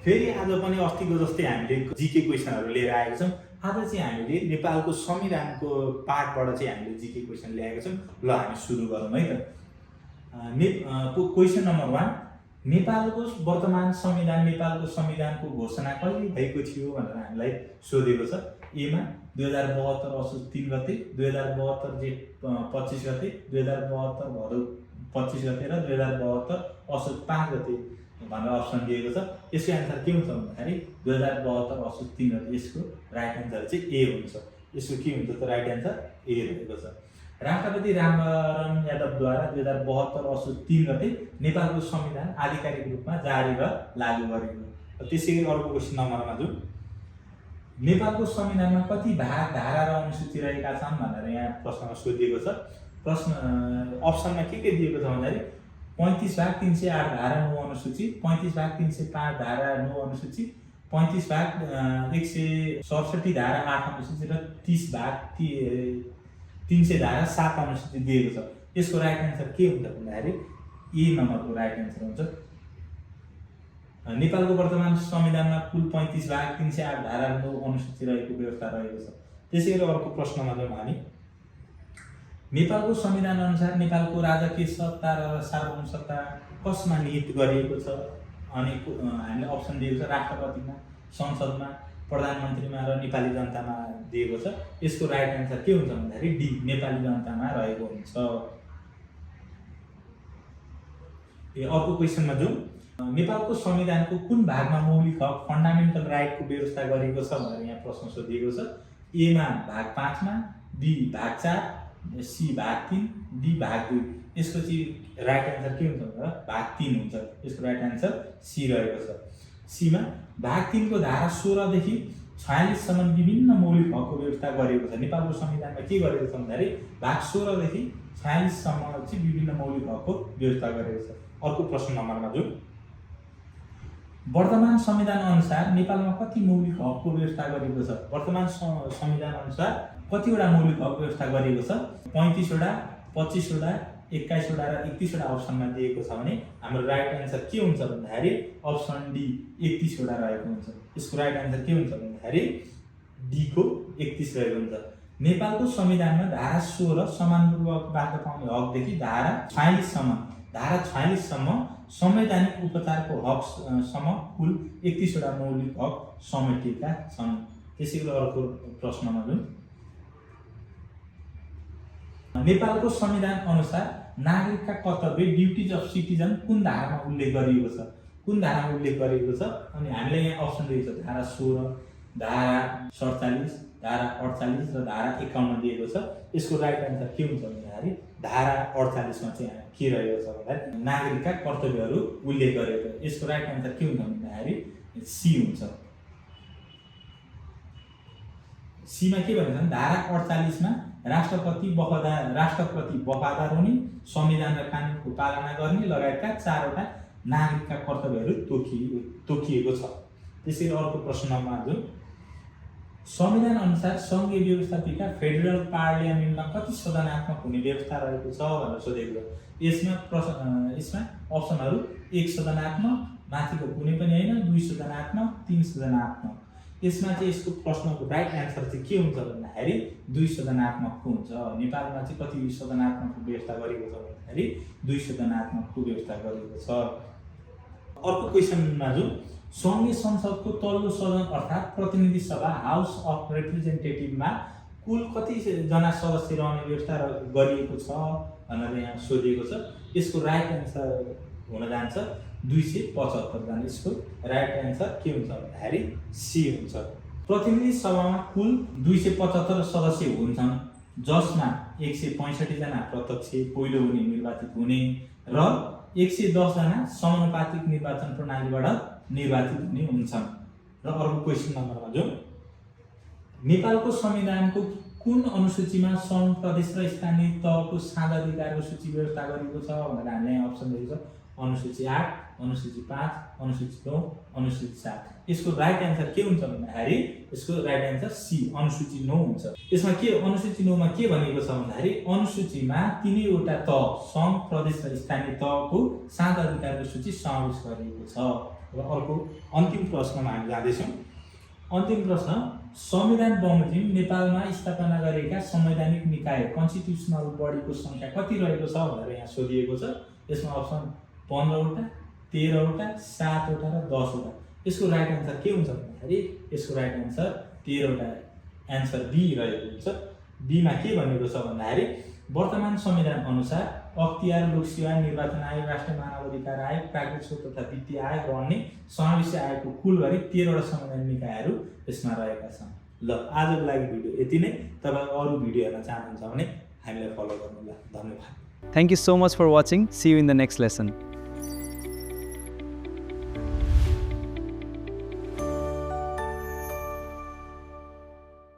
फेरि आज पनि अस्तिको जस्तै हामीले जीके क्वेसनहरू लिएर आएको छौँ। आज चाहिँ हामीले नेपालको संविधानको पार्टबाट चाहिँ हामीले जीके क्वेसन ल्याएका छौँ। ल हामी सुरु गरौँ है त। क्वेसन नम्बर 1, नेपालको वर्तमान संविधान नेपालको संविधानको घोषणा कहिले भएको थियो भनेर हामीलाई सोधेको छ। एमा 2072 असोज 3 गते, 2072 जेठ 25 गते, 2072 भदौ 25 गते र 2072 असोज 5 गते भनेर अप्सन दिएको छ। यसको एन्सर के हुन्छ भन्दाखेरि 2072 असोज 3 गते। यसको राइट एन्सर चाहिँ ए हुन्छ। यसको के हुन्छ त राइट एन्सर ए रहेको छ। राष्ट्रपति रामवरण यादवद्वारा 2072 असोज 3 गते नेपालको संविधान आधिकारिक रूपमा जारी र लागू गरियो। त्यसैगरी अर्को क्वेसन नम्बरमा जाउँ। नेपालको संविधानमा कति भाग, धारा र अनुसूची रहेका छन् भनेर यहाँ प्रश्नमा सोधिएको छ। प्रश्न अप्सनमा के दिएको छ भन्दाखेरि 35 भाग 308 धारा 9 अनुसूची, 35 भाग 305 धारा 9 अनुसूची, 35 भाग 167 धारा 8 अनुसूची र 30 भाग 300 धारा 7 अनुसूची दिएको छ। यसको राइट एन्सर के हुन्छ भन्दाखेरि ए नम्बरको राइट एन्सर हुन्छ। नेपालको वर्तमान संविधानमा कुल 35 भाग 308 धारा 9 अनुसूची रहेको व्यवस्था रहेको छ। त्यसैगरी अर्को प्रश्नमा जाउँ हामी। नेपालको संविधान अनुसार नेपालको राजकीय सत्ता र सार्वभौम सत्ता कसमा निहित गरिएको छ? अनि हामीले अप्सन दिएको छ राष्ट्रपतिमा, संसदमा, प्रधानमन्त्रीमा र नेपाली जनतामा दिएको छ। यसको राइट एन्सर के हुन्छ भन्दाखेरि डी नेपाली जनतामा रहेको हुन्छ। अर्को क्वेसनमा जाउँ। नेपालको संविधानको कुन भागमा मौलिक हक फन्डामेन्टल राइटको व्यवस्था गरिएको छ भनेर यहाँ प्रश्न सोधिएको छ। एमा भाग 5 मा, बी भाग 4, सी भाग 3, डी भाग 2। यसको चाहिँ राइट एन्सर के हुन्छ भन्दा भाग 3 हुन्छ। यसको राइट एन्सर सी रहेको छ। सीमा भाग 3 को धारा 16 देखि 46 सम्म विभिन्न मौलिक हकको व्यवस्था गरिएको छ। नेपालको संविधानमा के गरेको छ भन्दाखेरि भाग 16 देखि 46 सम्म चाहिँ विभिन्न मौलिक हकको व्यवस्था गरेको छ। अर्को प्रश्न नम्बरमा जाउँ। वर्तमान संविधान अनुसार नेपालमा कति मौलिक हकको व्यवस्था गरिएको छ? वर्तमान संविधान अनुसार कतिवटा मौलिक हक व्यवस्था गरिएको छ? 35 वटा, 25 वटा, 21 वटा र 31 वटा अप्सनमा दिएको छ भने हाम्रो राइट एन्सर के हुन्छ भन्दाखेरि अप्सन डी 31 वटा रहेको हुन्छ। यसको राइट एन्सर के हुन्छ भन्दाखेरि डी को 31 रहेको हुन्छ। नेपालको संविधानमा धारा 16 समानपूर्वक बाटो पाउने हकदेखि धारा 46 सम्म संवैधानिक उपचारको हक सम्म कुल 31 वटा मौलिक हक समेटिएका छन्। त्यसैगरी अर्को प्रश्नमा जाउँ। नेपालको संविधान अनुसार नागरिकका कर्तव्य ड्युटिज अफ सिटिजन कुन धारामा उल्लेख गरिएको छ? कुन धारामा उल्लेख गरिएको छ? अनि हामीले यहाँ अप्सन दिएको छ धारा 16, धारा 47, धारा 48 र धारा 51 दिएको छ। यसको राइट एन्सर के हुन्छ भन्दाखेरि धारा 48 मा चाहिँ के रहेको छ भन्दाखेरि नागरिकका कर्तव्यहरू उल्लेख गरेको। यसको राइट एन्सर के हुन्छ भन्दाखेरि सी हुन्छ। सीमा के भनेको छ भने धारा 48 मा राष्ट्रप्रति वफादार हुने, संविधान र कानुनको पालना गर्ने लगायतका 4 वटा नागरिकका कर्तव्यहरू तोकिएको छ। त्यसैले अर्को प्रश्नमा जाउँ। संविधान अनुसार सङ्घीय व्यवस्थापिका फेडरल पार्लियामेन्टमा कति सदनात्मक हुने व्यवस्था रहेको छ भनेर सोधेको छ। यसमा अप्सनहरू 1 सदनात्मक, माथिको कुनै पनि होइन, 2 सदनात्मक, 3 सदनात्मक। यसमा चाहिँ यसको प्रश्नको राइट एन्सर चाहिँ के हुन्छ भन्दाखेरि 2 सदनात्मकको हुन्छ। नेपालमा चाहिँ कति सदनात्मकको व्यवस्था गरेको छ भन्दाखेरि 2 सदनात्मकको व्यवस्था गरेको छ। अर्को क्वेसनमा जाउँ। सङ्घीय संसदको तल्लो सदन अर्थात् प्रतिनिधि सभा हाउस अफ रिप्रेजेन्टेटिभमा कुल कतिजना सदस्य रहने व्यवस्था गरिएको छ भनेर यहाँ सोधिएको छ। यसको राइट एन्सर हुन जान्छ 275 जना। यसको राइट एन्सर के हुन्छ भन्दाखेरि सी हुन्छ। प्रतिनिधि सभामा कुल 275 सदस्य हुन्छन्, जसमा 165 जना प्रत्यक्ष पहिलो हुने निर्वाचित हुने र 110 जना समानुपातिक निर्वाचन प्रणालीबाट निर्वाचित हुने हुन्छन्। र अर्को क्वेसन नम्बरमा जाउँ। नेपालको संविधानको कुन अनुसूचीमा सङ्घ, प्रदेश र स्थानीय तहको साझा अधिकारको सूची व्यवस्था गरिएको छ भनेर हामीले यहाँ अप्सन दिएको छ। अनुसूची 8, अनुसूची 5, अनुसूची 9, अनुसूची 7। यसको राइट एन्सर के हुन्छ भन्दाखेरि यसको राइट एन्सर सी अनुसूची 9 हुन्छ। यसमा के अनुसूची 9 मा के भनेको छ भन्दाखेरि अनुसूचीमा 3 वटा तह, सङ्घ, प्रदेश र स्थानीय तहको साझा अधिकारको सूची समावेश गरिएको छ। र अर्को अन्तिम प्रश्नमा हामी जाँदैछौँ। अन्तिम प्रश्न, संविधान बमोजिम नेपालमा स्थापना गरिएका संवैधानिक निकाय कन्स्टिट्युसनल बडीको सङ्ख्या कति रहेको छ भनेर यहाँ सोधिएको छ। यसमा अप्सन 15वटा, 13वटा, 7वटा र 10वटा। यसको राइट एन्सर के हुन्छ भन्दाखेरि यसको राइट एन्सर 13वटा, एन्सर बी रहेको हुन्छ। बीमा के भनेको छ भन्दाखेरि वर्तमान संविधान अनुसार अख्तियार, लोकसेवा, निर्वाचन आयोग, राष्ट्रिय मानव अधिकार आयोग, प्राकृतिक स्रोत तथा वित्तीय आयोग र अन्य समावेशी आयोगको कुल गरी 13वटा संवैधानिक निकायहरू यसमा रहेका छन्। ल, आजको लागि भिडियो यति नै। तपाईँ अरू भिडियो हेर्न चाहनुहुन्छ भने हामीलाई फलो गर्नुहोला। धन्यवाद। Thank you so much for watching. See you in the next lesson.